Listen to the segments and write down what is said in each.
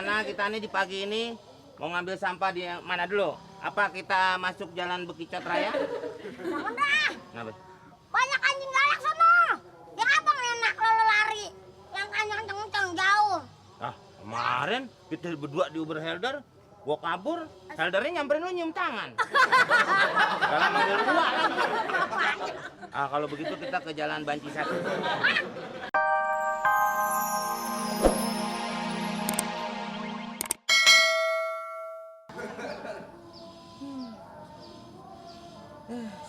rencana kita nih di pagi ini mau ngambil sampah di mana dulu? Apa kita masuk jalan Bekicot Raya? Jangan dah. Kenapa? Banyak anjing galak sono. Yang abang enak lo lari. Yang kenceng-kenceng jauh. Ah, kemarin kita berdua di Uber Helder, gua kabur, Heldernya nyamperin lu nyium tangan. Dalam manggil gua lagi. Ah, kalau begitu kita ke jalan Banci 1.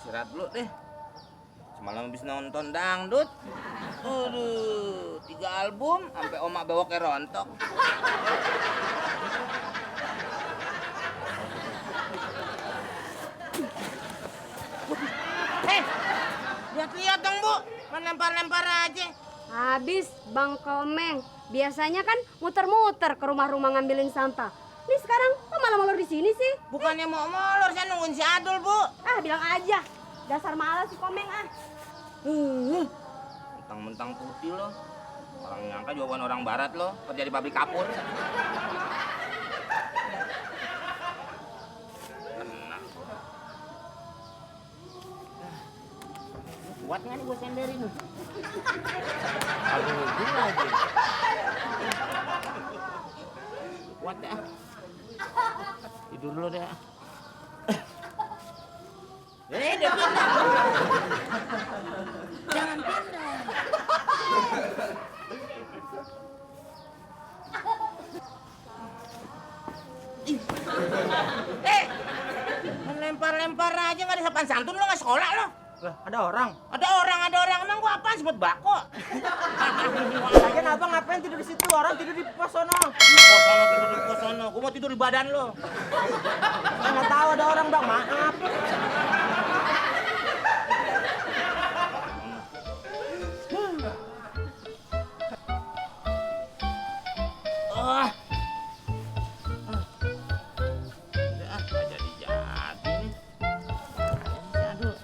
Istirahat dulu deh. Semalam habis nonton dangdut. Aduh, 3 album sampai omak bewoknya rontok. Lihat-lihat dong, Bu. Main lempar-lempar aja. Habis Bang Komeng. Biasanya kan muter-muter ke rumah-rumah ngambilin sampah. Ini sekarang kok malah molor di sini sih? Bukannya mau molor, saya nungguin si Adul, Bu. Ah, bilang aja. Dasar malas si Komeng ah. Mentang-mentang putih lo. Orang nyangka jawaban orang barat lo, kerja di pabrik kapur. Tenang. Kuat nggak nih gue senderin? Aduh, gila lagi. Kuat ya. Tidur dulu deh. Udah pindah. Jangan pindah. Lempar-lempar aja nggak ada sopan santun lo nggak sekolah lo? Lah, ada orang. Ada orang. Emang gua apaan sebut bako? Lagian abang ngapain tidur di situ? Orang tidur di pos sono. Di pos sono tidur di pos sono. Gua mau tidur di badan lo. Saya nggak tahu ada orang bang, maaf. Oh. Udah nggak jadi nih. Aduh.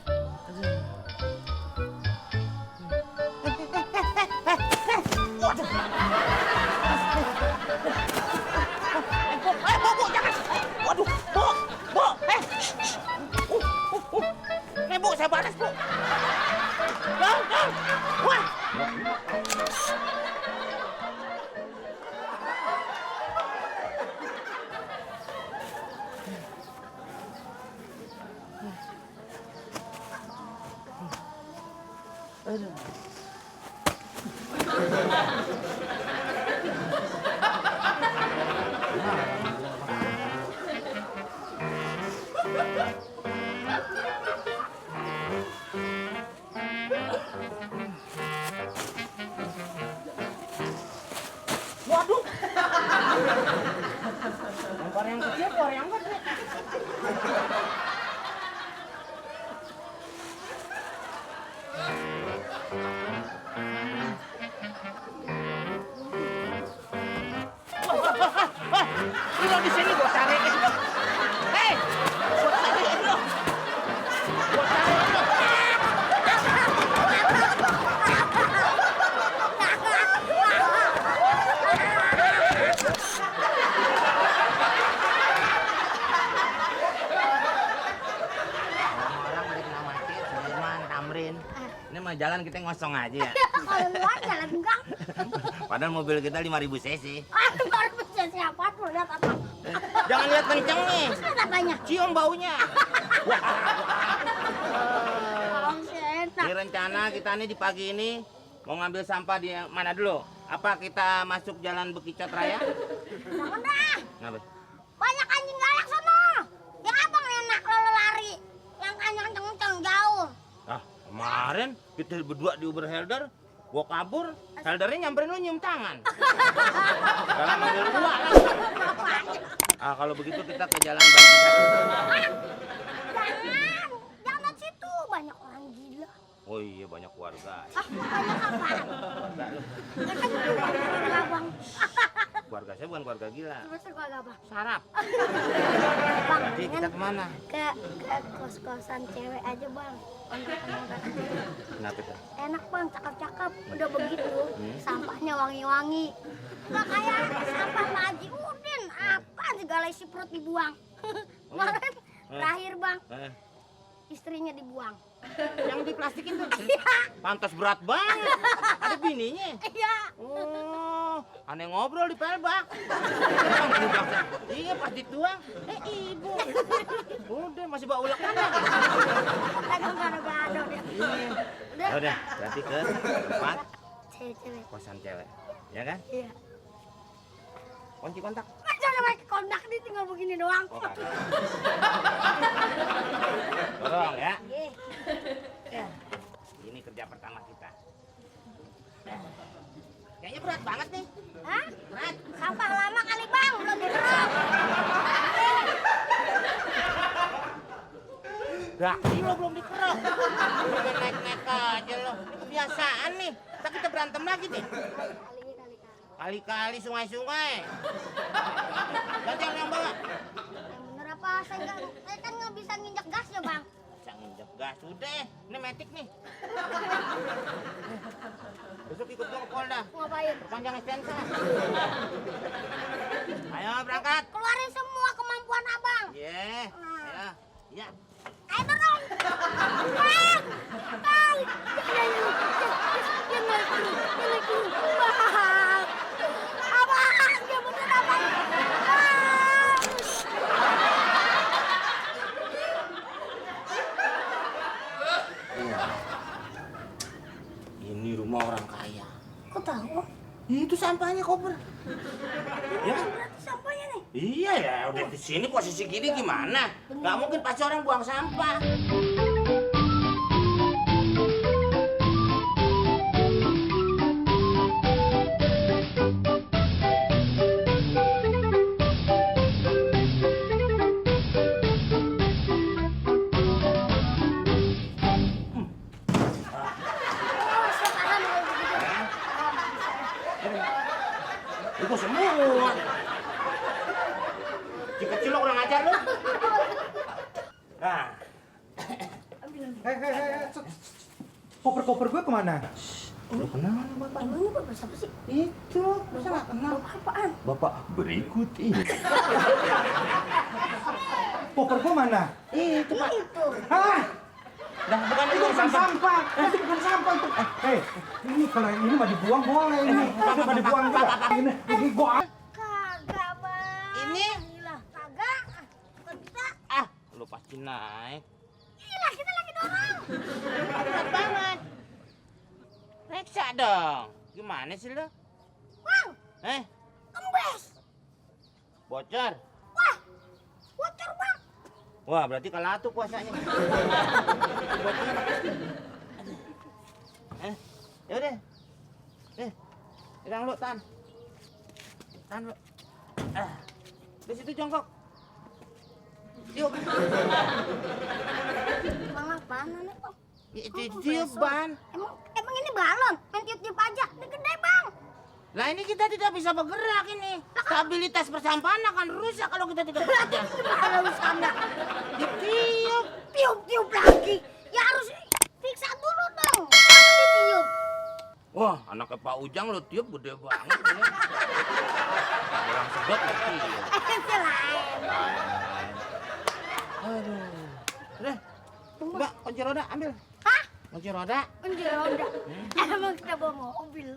Waduh. Bu, jangan. Waduh, Bu. Bu, saya balas, Bu. Dong. Wah. Waduh. Lempar yang kecil, keluar yang gede. Wah, ini lo di sini gua cariin lo. Hei, gua cariin lo. Gua cariin lo. Orang beli nama Cik, Sudirman, Tamrin. Ini mah jalan kita ngosong aja ya. Kalau luar jalan gang. Padahal mobil kita 5.000 cc. Baru bisa siapa tuh lihat apa? Jangan lihat kenceng nih. Lihat apanya? Cium baunya. Orang sih enak. Ini rencana kita nih di pagi ini mau ngambil sampah di mana dulu? Apa kita masuk jalan Bekicot Raya? Jangan dah. Kenapa? Banyak anjing galak sono. Yang abang enak lo lari. Yang kenceng-kenceng jauh. Ah, kemarin kita berdua di Uber Helder, gua kabur, Heldernya nyamperin lu nyium tangan. Dalam manggil gua lagi. Ah, kalau begitu kita ke jalan Banci 1. Jangan situ banyak orang gila. Oh iya, banyak warga. Banyak apa? Warga lu. Ya kan abang. Keluarga saya bukan keluarga gila. Terus keluarga apa? Sarap. Bang, Jadi kita kemana? ke kos-kosan cewek aja bang. Kenapa tuh? Enak bang, cakep-cakep. Udah begitu, sampahnya wangi-wangi. Nggak kayak sampah Pak Haji Udin. Apa segala isi perut dibuang. Kemarin terakhir bang, istrinya dibuang. Yang di plastikin tuh? Iya. Pantas berat banget. Ada bininya. Iya. Oh, aneh ngobrol di pelbak. Iya, pas dituang. Ibu. Udah, masih bawa ulek mana? Agak gado-gado dia. Iya. Udah. Udah, berarti ke tempat Cewek-cewek. kosan cewek. Ya kan? Iya. Kunci kontak. Masa pakai kontak nih tinggal begini doang. Oh, kagak. Tolong ya. Iya. Ini kerja pertama kita. Kayaknya berat banget nih. Hah? Berat. Sampah lama kali bang, belum dikerok. Berarti lo belum dikerok. Udah naik-naik aja lo. Ini kebiasaan nih. Ntar kita berantem lagi nih. Kali-kali sungai-sungai. Ganti yang bawa. Yang bener apa? Saya kan nggak bisa nginjak gas ya bang. Bisa nginjek gas. Udah, ini metik nih. Besok ikut gua ke Polda. Ngapain? Panjang STNK. Ayo berangkat. Keluarin semua kemampuan abang. Iya. Ayo. Iya. Ayo dorong. Bang! Bang! Yang naik dulu. Bang! Abang! Ya bener abang. Bang! Ini rumah orang kaya. Kok tahu? Itu sampahnya koper. Ya? Berarti sampahnya nih. Iya ya, udah di sini posisi gini gimana? Gak mungkin pasti orang buang sampah. Oh, saya paham kalau begitu. Itu semua. Si kecil lo kurang ajar lo. Nah, Koper-koper gue kemana? lo kenal mana bapak? Emang ini bapak siapa sih? Itu, masa gak kenal? Bapak apaan? Bapak berikut ini. Koper gue mana? Itu pak. Itu. Hah? Dah bukan Itu bukan sampah. Itu bukan sampah. Ini kalau ini mah dibuang boleh ini. Itu mah dibuang juga. Ini gua. Kagak bang. Ini? Gila. Kagak. Bukan bisa. Ah, lo pasti naik. Gila kita lagi dorong. Berat banget. Reksa dong. Gimana sih lo? Bang, kembes. Bocor. Wah, bocor bang. Wah, berarti kalah tuh puasanya. Bocor. Ya udah. Pegang lu, Tan. Tan lu. Di situ jongkok. Yuk. Bang apaan nih bang? Tiup ban. Emang ini balon? Main tiup-tiup aja. Ini gede bang. Lah ini kita tidak bisa bergerak ini. Stabilitas persampahan akan rusak kalau kita tidak bekerja. Gimana urusannya? Ditiup. Tiup-tiup lagi. Ya harus periksa dulu dong. Kenapa ditiup? Wah, anaknya Pak Ujang lo tiup gede banget ya. Orang sedot lo tiup. Selain. Aduh. Udah. Mbak, kunci roda ambil. Hah? Kunci roda. Kunci roda. Emang kita bawa mobil.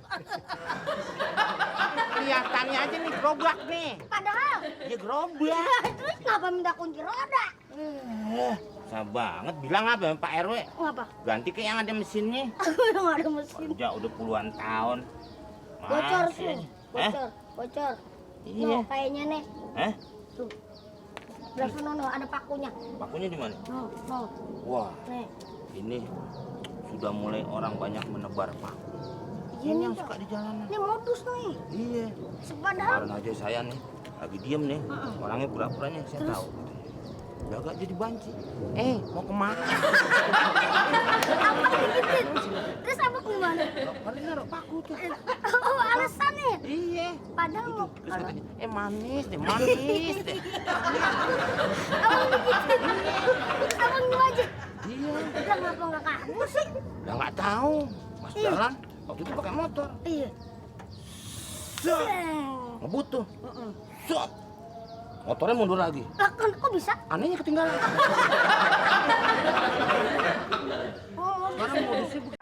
Kelihatannya aja nih gerobak nih. Padahal. Ya gerobak. Terus kenapa minta kunci roda? Susah banget. Bilang apa ya Pak RW? Ngapa? Ganti ke yang ada mesinnya. Yang ada mesin. Udah puluhan tahun. Bocor Masih tuh. aja. Bocor. Iya. No, kayaknya nih. Hah? Tuh. Belah sono ada pakunya. Pakunya di mana? No. Wah, Nih. ini sudah mulai orang banyak menebar paku. Iya Ini nih, yang Pak. suka di jalanan. Ini modus nih. Iya. Padahal Kemarin aja saya nih lagi diem nih, orangnya pura-puranya saya tahu. Jaga jadi banci. Mau kemana? apa digigit? Terus apa gimana? Kali naruh paku tuh. Oh, alasan nih. Iya. Padahal mau Terus katanya, manis deh. abang begitu. Abang lu aja. Iya. Udah ngapa nggak kabur sih? Ya nggak tahu. Pas jalan, waktu itu pakai motor. Iya. Set. Ngebut tuh. Set. Motornya mundur lagi. Lah kan kok bisa? Anehnya ketinggalan. Oh, Sekarang modusnya